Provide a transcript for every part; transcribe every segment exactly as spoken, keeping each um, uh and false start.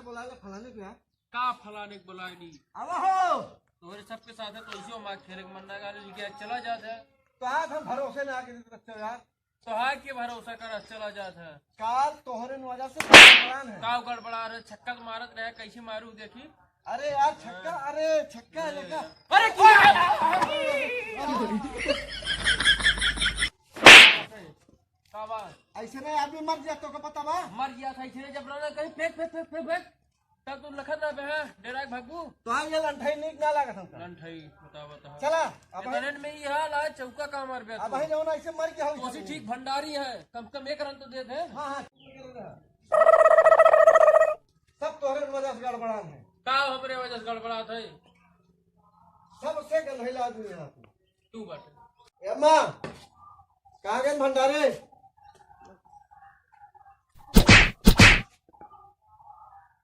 बोला ले फलाने को यार। का फलाने को बोलाए नी? आवा हो। तोहरे सबके साथ है तो इसी मार खेले के मन ना गाले लेके आज चला जात है। तो आज हम भरोसे ना आके देते बच्चों यार। तो हाँ के भरोसा कर चला जात है। काल तोहरे नवाजा से गड़बड़ान है। का गड़बड़ा रहे, छक्का तो मारत रहे, कैसे मारू देखी। अरे यार छक्का, अरे छक्का है देखा। अरे क्या? का बात? ऐसे नहीं आदमी मर गया तो का पता बा? मर गया था ऐसे नहीं, जब रहना कहीं फेंक, फेंक, फेंक, फेंक, फेंक। तब तू लखन ना बे, डेरा के भागबू? तो हाँ, ये लंठई नीक ना लागत हमका। लंठई, बतावा तो। चला, अब इतने में ही हाल है, चौका का मार बे अब तू। भाई जौन ऐसे मर गया हो कोसी ठीक भंडारी है, कम से कम एक रन तो दे दे। हाँ, हाँ। सब तोहरे वजह से गड़बड़ान है। का हमरे वजह से गड़बड़ात है? सबसे गंधैला आदमी है तू। तू बाटे। ए अम्मा, कहाँ गए भंडारी?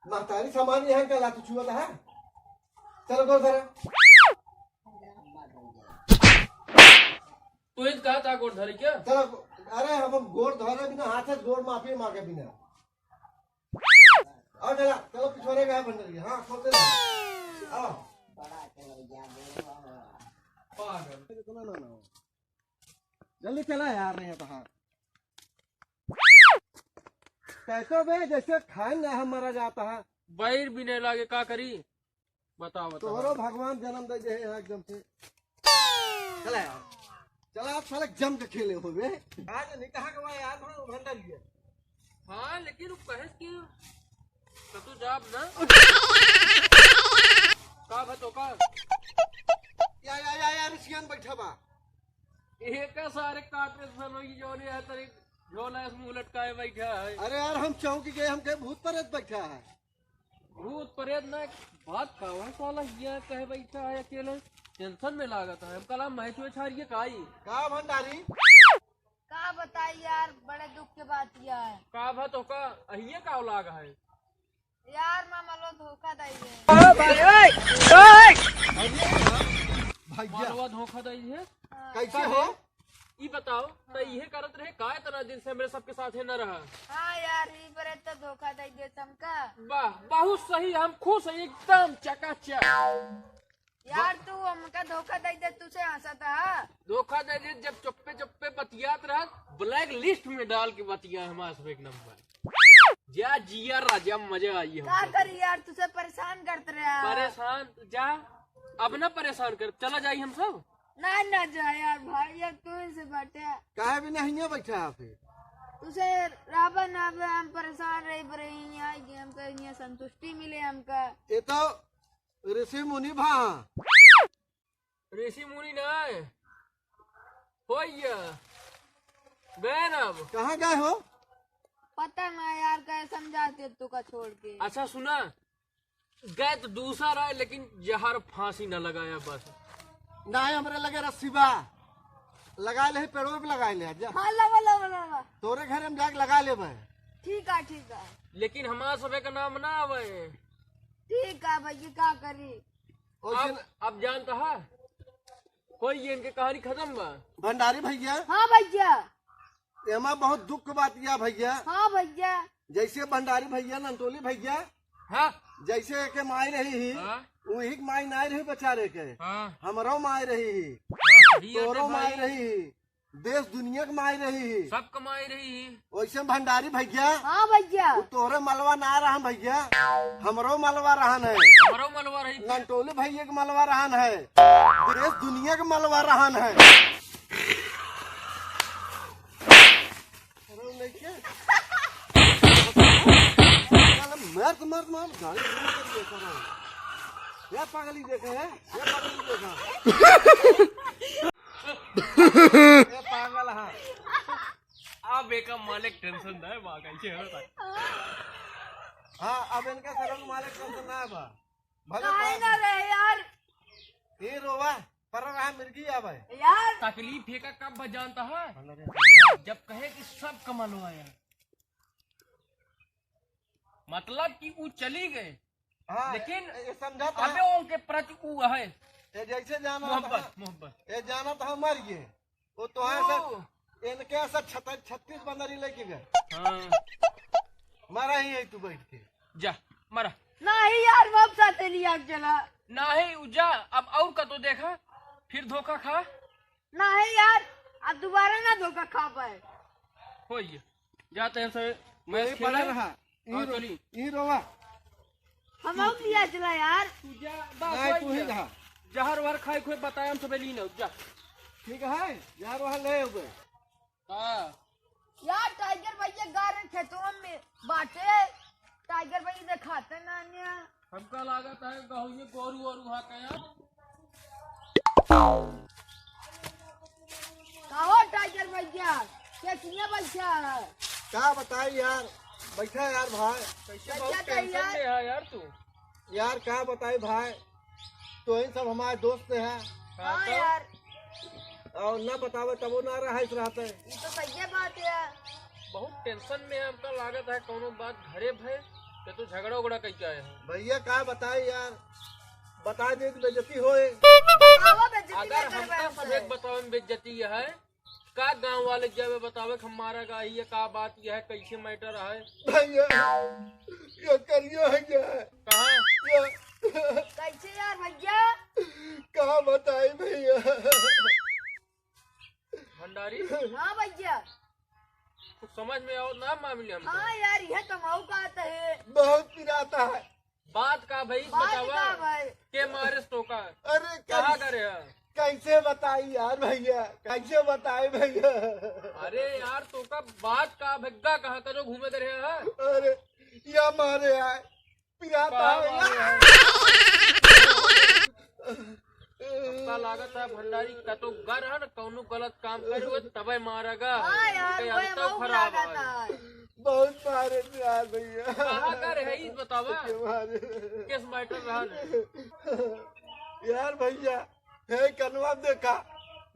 महतारी सामान यहाँ का लात छुआ था। चलो गोड़ धरे। तू ही कहा था गोड़ धरे क्या? चलो, अरे हम गोड़ धरे बिना हाथ से गोड़ माफी मांगे बिना। आओ चला, चलो पिछवाड़े गया भंडारी। हाँ, खोलते रहो। आओ। पागल। जल्दी चला यार, नहीं तो हाँ। कैसे बे, जैसे खाए ना हम मरा जाता है। बैर भी नहीं लागे, का करी? बताओ, बताओ। तोहरो भगवान जन्म दे दे यहाँ एकदम से। चला यार, चला आप साले जम के खेले हो बे। आज नहीं कहा के भाई यार, हम भंडारी है। हाँ, लेकिन वो कहे कि तो तू जाब ना। का भा तो का? या, या, या, या, रिसियन बैठा बा। एका सारे काटे सलोई जोने है तेरे झोला से मुंह लटकाए बैठा है। अरे यार, हम चौंक गए, हम कहे भूत प्रेत बैठा है। भूत प्रेत ना, बात कावन साला हिया कहे बैठा है अकेले, tension में लागत है। हम कला मैच वैच हारिए काई। का भंडारी? का बताई यार, बड़े दुख के बात यह है। का भा तो का अहिए का लाग है? यार, मामा लो धोखा दे दे। ओ भाई, ओए, ओए। भैया। मालवा धोखा दे दे। हाँ। कैसे हो? ई बताओ, त इहे करत रहे का इतना दिन से हमरे सबके साथे न रहा? हाँ यार, ई बरे तो धोखा दे दे हमका। वाह, बहुत सही, हम खुश हैं एकदम चकाचक। यार, तू हमका धोखा दे दे, तुझे हंसत हा। धोखा दे दे, जब चुप्पे चुप्पे बतियात रहत, black list में डाल के बतिया हमारे सब एक नंबर। जा जिया राजा, मजा आई का हमको। करी यार, तुझे परेशान करत रहे। परेशान जा, अब ना परेशान कर, चला जाई हम सब। ना, ना जा यार भाई, यार तू ही से बाटे। काहे भी नहीं है बैठा है फिर? तुझे राबा ना बे, हम परेशान रही, पर यहाँ आए कि हमको यहाँ संतुष्टि मिले हमका। ये तो ऋषि मुनि भा। ऋषि मुनि ना है। होइया। गए ना अब। कहाँ गए हो? पता ना यार, कहे समझाते तू का छोड़ के। अच्छा सुना, गए तो दूसरा रहे, लेकिन जहर फांसी न लगाया बस। ना है हमरे लगे रस्सी बा, लगा ले, पेड़ों पे लगा ले, जा। हाँ, लावा, लावा, लावा। तोरे घर हम जाके लगा ले भाई। ठीक है, ठीक है। लेकिन हमार सबे का नाम ना आवे। ठीक है भैया, का करी? ओइसे अब, न- अब जानता है, कोई ये इनके कहानी खत्म बा। भंडारी भैया। हाँ भैया। एमा बहुत दुख के बात या भैया। हाँ भैया। जैसे भंडारी भैया, नंटोली भैया, हाँ। जैसे एके माई रही ही, हाँ। वही के माई नाई रही बेचारे के। हाँ। हमरो माई रही ही, हाँ, सही है तोरो भाई। माई रही ही, देश दुनिया के माई रही ही। सब कमाई रही ही। वैसे भंडारी भैया। हाँ भैया। वो तोहरे मलवा ना रहन भैया, हमरो मलवा रहन है। हमरो मलवा रही। नंटोली भैया के मलवा रहन है, देश दुनिया के मलवा रहन है। अरे नहीं क्या? साला मर्द, मर्द, मर्द, गाली नहीं कर दिया साला। या पागली देखा है, या पागली देखा। ये पागल है। अब एका मालिक tension ना है, बा कैसे होता है। हाँ, अब इनका सरल मालिक tension ना है बा। भले काहे पास ना रहे यार? ये रोवा, पर रहा मिर्गी आवे। यार। तकलीफ है का कब बा जानता है? भले रे। जब कहे कि सब कमल हुआ यार। मतलब कि ऊ चली गए, हाँ, लेकिन ये समझा था। अबे उनके प्रति ऊ है। ये जैसे जाना मोहब्बत, था, मोहब्बत। ये जाना था मर गए। वो तो है ओ। सर, इनके सर छत-, छत्तीस बंदरी लेके गए। हाँ। मरा ही है तू बैठ के। जा। मरा। नाही यार, बाप साथे लिया के चला। नाही, उ जा, अब और कतो देखा, फिर धोखा खा। नाही यार, अब दोबारा ना धोखा खा पाए। होइए, जाते हैं से, मैं यही पड़ा रहा, यही हाँ, रो-, चली। यही रोवा। हम और लिया चला यार। तू जा, बस नहीं, होइए। तू ही रहा। जहर वहर खाए खोए बताए, हम सबे लीन हो, जा। ठीक है, जहर वहर ले हो गए। हाँ। यार, टाइगर भैया गारे खेतवा में बाटे। टाइगर भैया देखाते ना अन्य। हमका लागत है कहूँ ये गोरू वोरू हाँ का यार। कहो टाइगर भैया, कैसिया बैठा है? का बताई यार, बैठा है यार भाई। कैसे कैसा बहुत था tension यार? में है यार तू। यार का बताई भाई, तो इन सब हमारे दोस्त हैं। हाँ हाँ तो? यार। और ना बतावे तबो ना रहा इस रहते। ये तो सही बात है। बहुत tension में है, हमका लागत है कौनो बात घरे भय, तो तू झगड़ा उगड़ा कह के आए हैं। भैया का बताई यार, बता दे तो बेइज्जती होए। बतावा बेइज्जती अगर ना करवाए हमका सब हमसे। एक बतावे में बेइज्जती है, का गाँव वाले जावे बतावे कि हमारा का ये का बात ये है, कैसे matter है? भैया, ये करिया है क्या? कहाँ? ये कैसे यार भैया? कहाँ बताई भैया? भंडारी? हाँ भैया। कुछ समझ में आओ ना मामले हमको। हाँ यार, ये तो मऊ का आता है। बहुत पिराता है। बात का भई, बात बतावा। का भाई? के मारे तोका? अरे कहाँ कैसे, करे है? कैसे बताई यार भैया, कैसे बताई भैया? अरे यार तोका बात का भग्गा कहाँ का जो घूमे करे है? अरे या मारे आए, पिराता का है मारे यार। है? हमका लागत है भंडारी का तो गर है ना, कौनो गलत काम करे हुए तबे मारेगा। हाँ यार, इनके वही अंतव मऊ खराब लागत है। है। बहुत मारे थे यार भैया। कहाँ का रहे, ई बतावा। के मारे। किस matter रहल? यार भैया, हे कनवा देखा,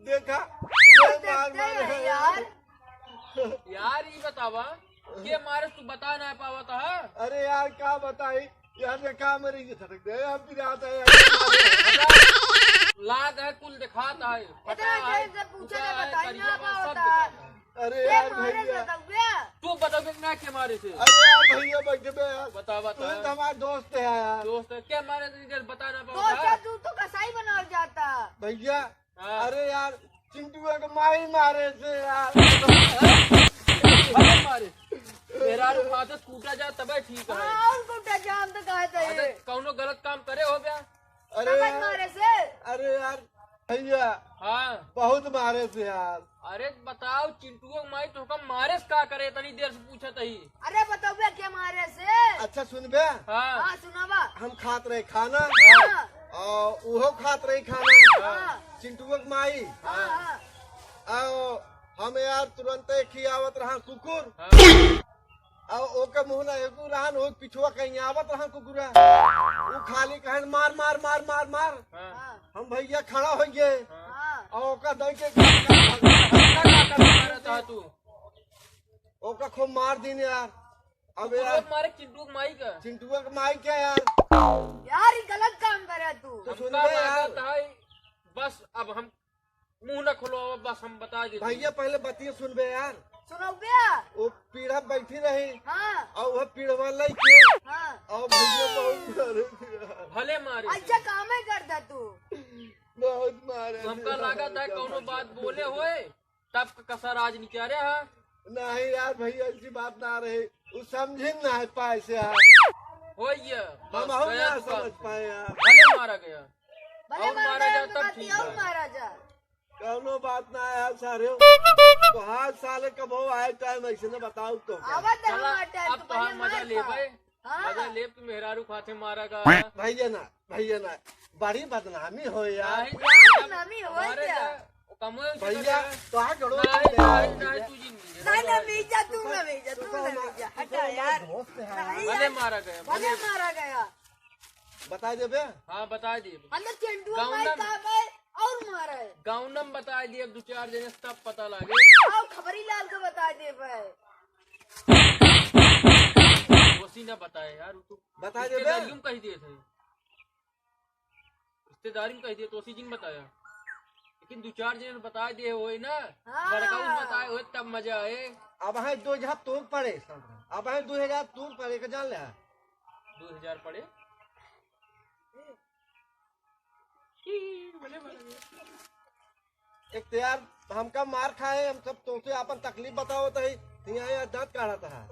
देखा, ये मार देखते मारे हैं हैं यार। यार। यार, ई बतावा, के मारे तू बता ना पावत है? अरे यार, का बताई? यार, देखा, मेरी ये सड़क दे, हम पिरात है यार। लाग है, कुल दिखात है। इतना पता है, देर से पूछे फुटा ना है, बताई करिया ना बा, सब पावत है। दिखात है। अरे के यार मारे से भैया। बताउबे? तू बताउबे ना के मारे से? अरे यार भैया, बैठ बे यार। बता, बता। तू तो हमारे दोस्त है यार। दोस्त है, के मारे से इधर बता ना पावत दोस्त है? है, तू तो कसाई बनावल जाता। भैया, हाँ। अरे यार, चिंटुआ के माई मारे से यार। अरे मारे। मेहरारू फांसे कूटा जा तबे ठीक है। हाँ, और कूटा जा, हम तो कहते हैं। अरे, कौनो गलत काम करे हो बे? अरे समझ यार, मारे से। अरे यार, भैया, हाँ। बहुत मारे से यार। अरे बताओ, चिंटुआ के माई तोहका मारे से का करे? इतनी देर से पूछत ही। अरे बताओ बे, के मारे से? अच्छा सुन बे। हाँ। हाँ, सुनावा। हम खात रहे खाना। हाँ। और उहो खात रही खाना। हाँ। चिंटुआ के माई। हाँ, हाँ। और हम यार तुरंते खियावत रहा कुकुर। हाँ। और ओके मुँह ना एको रहन, ओ पिछुआ कहीं आवत रहा कुकुरा। वो खाली कहन, "मार, मार, मार, मार, मार।" हाँ। हाँ। हम भैया खड़ा हो गए। हाँ। और ओका दई के धक्का, धक्का, धक्का मारत रहा तू। ओका खूब मार दीन यार। अब कुकुर यार, मारे चिंटू के माई का। चिंटुआ के माई क्या यार? यार, ये गलत काम करे तू। तो हमका सुन बे यार। लागत है, बस अब हम मुंह ना खुलवावा, बस हम बता देते भैया, हैं। पहले बतिया सुन बे यार। सुनाओ बे। वो पीढ़ा बैठी रही। हाँ। और वह पीढ़वा लइके। हाँ। और भैया बहुत मारे थे यार। भले मारे अच्छा थे। काम है करता तू। बहुत मारे तो हमका थे लागत है यार। कौनो बात बोले होए, तब क-, कसर आज निकाले है। नहीं यार भैया, ऐसी बात ना रही, वो समझिन ना है पाए से यार। होइए, हम बस हम गया ना तू समझ काम। पाए यार। भले मारा गया। भले और मारा मारा जा गया, तब बाकी ठीक और है। मारा जा। कौनो बात ना है यार सारे। तो हाथ साले कबो आए टाइम ऐसे ना बताओ तो क्या? आवत है चला, हमारे टाइम अब तो तो हम पहले मजा मार ले खा। भाई। हाँ। मजा लेब कि मेहरारू खाते मारा गा। भैया ना, भैया ना, बड़ी बदनामी हो यार। नहीं, यार, बदनामी हो हमारे क्या? ना, वो कमवे उसे भैया, कर रहा है। तो आ जोड़ो नहीं, भैया। नहीं, नहीं, तू जिंदगी है। नहीं, नहीं, भैया, तू ना भैया, तू तू ना हमारा, भैया, तू हटा हमारा यार। दोस्त है यार। नहीं भले यार, मारा गया, भले भले। मारा गया। बता देबे? हाँ, बता देबे। हम तो चेंडू गाँव भाई ना का भाई और मारा है। गाँव ना में बता दिए, दो चार जने तब पता लागे। आओ खबरी लाल को बता दे भाई। ओसी ना बताए यार, वो तो बता दे बे। रिश्तेदारी में कह दिए थे, रिश्तेदारी में कह दिए तो ओसी जिन बताया, लेकिन दो चार जने बता दिए होए ना, हाँ। बड़का उस बताए होए तब मजा आए। अब है दो हजार तोर पड़े, अब है दो हजार तोर पड़े का जान ले। दो हजार पड़े। की, भले भले। एक तो यार, हमका मार खाए, हम सब तोसे आपन तकलीफ बतावत हई, तू यहाँ यार दाँत काढ़त है।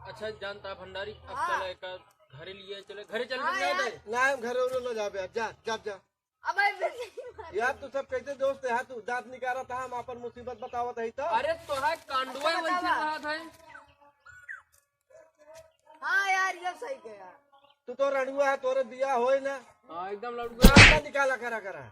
अच्छा, जानता भंडारी, अब हाँ। चले का घरे लिए चले, घरे चले हाँ ना यार। दे। ना, हम घरे उरे ना जाबे, अब जा, जा, जा। अबे फिर से मार। यार, तू सब कैसे दोस्त है, तू दाँत निकालत है, हम आपन मुसीबत बतावत हई तो। अरे, तोहार कांडवा अच्छा, वैसे बतावा। रहत है। हाँ यार, ये सही कहे यार। तू तो रड़ुआ है, तोरे बियाह होए ना। हाँ, एकदम लड़ुआ। दाँत ना निकाला करा, करा।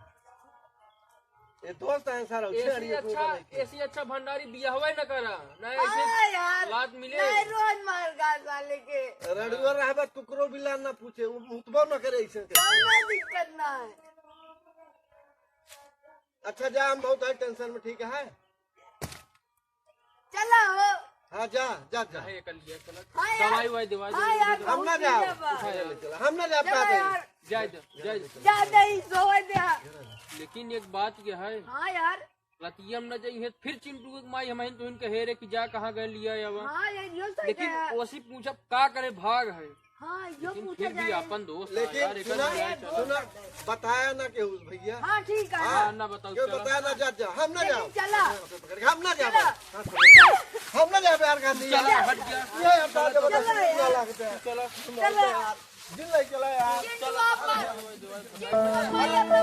ये दोस्त है सारा, उसे ऐसी अड़िए को अच्छा, बोले। ऐसी अच्छा भंडारी बियाहवे न करा, ना ऐसे हाँ यार, लात मिले। नहीं रोज मार गाल वाले के। रड़ुआ रहबा, तुकरो बिला ना पूछे, वो मुतबो न करे ऐसे। कौनो दिक्कत ना है। अच्छा जा, हम बहुत है टेंशन में, ठीक है? चला हो। हाँ, जा, जा, जा। काहे कर लिया, चला। हाँ यार। दवाई वाई दिवा दे, हाँ यार, हम ना बहुत जाओ। पीला बा। उठा ले, चला। हम ना जा चला पाते। यार। जाए दे, जाए दे। जा दे, ई सोए दे। लेकिन एक बात ये है, हाँ यार। रतिया में न जाई है, फिर चिंटू के माई हमहिन तुहिन कहे रे कि जा कहाँ गए लिया आवा। हाँ, ये, यो सही लेकिन कहा। ओसी पूछब का करे भाग है। हाँ, यो लेकिन पूछा फिर भी जाए। अपन दोस्त है लेकिन यार, एकर सुना, लिया चला। सुना, बताया ना केहू से भैया। हाँ, ठीक है। हाँ, ना बताओ, क्यों चला। बताया ना, जा, जा, हम ना लेकिन जाओ। चला। पकड़ के हम ना जाओ। चला। हाँ, पकड़ के। हम ना जाओ यार, गांधी चला, यार। हट जा। ये यार, बात चला बताओ, यार। ना लगता है। चला। चला। दिल नहीं चला यार। चिंटू आपा, चिंटू आपा,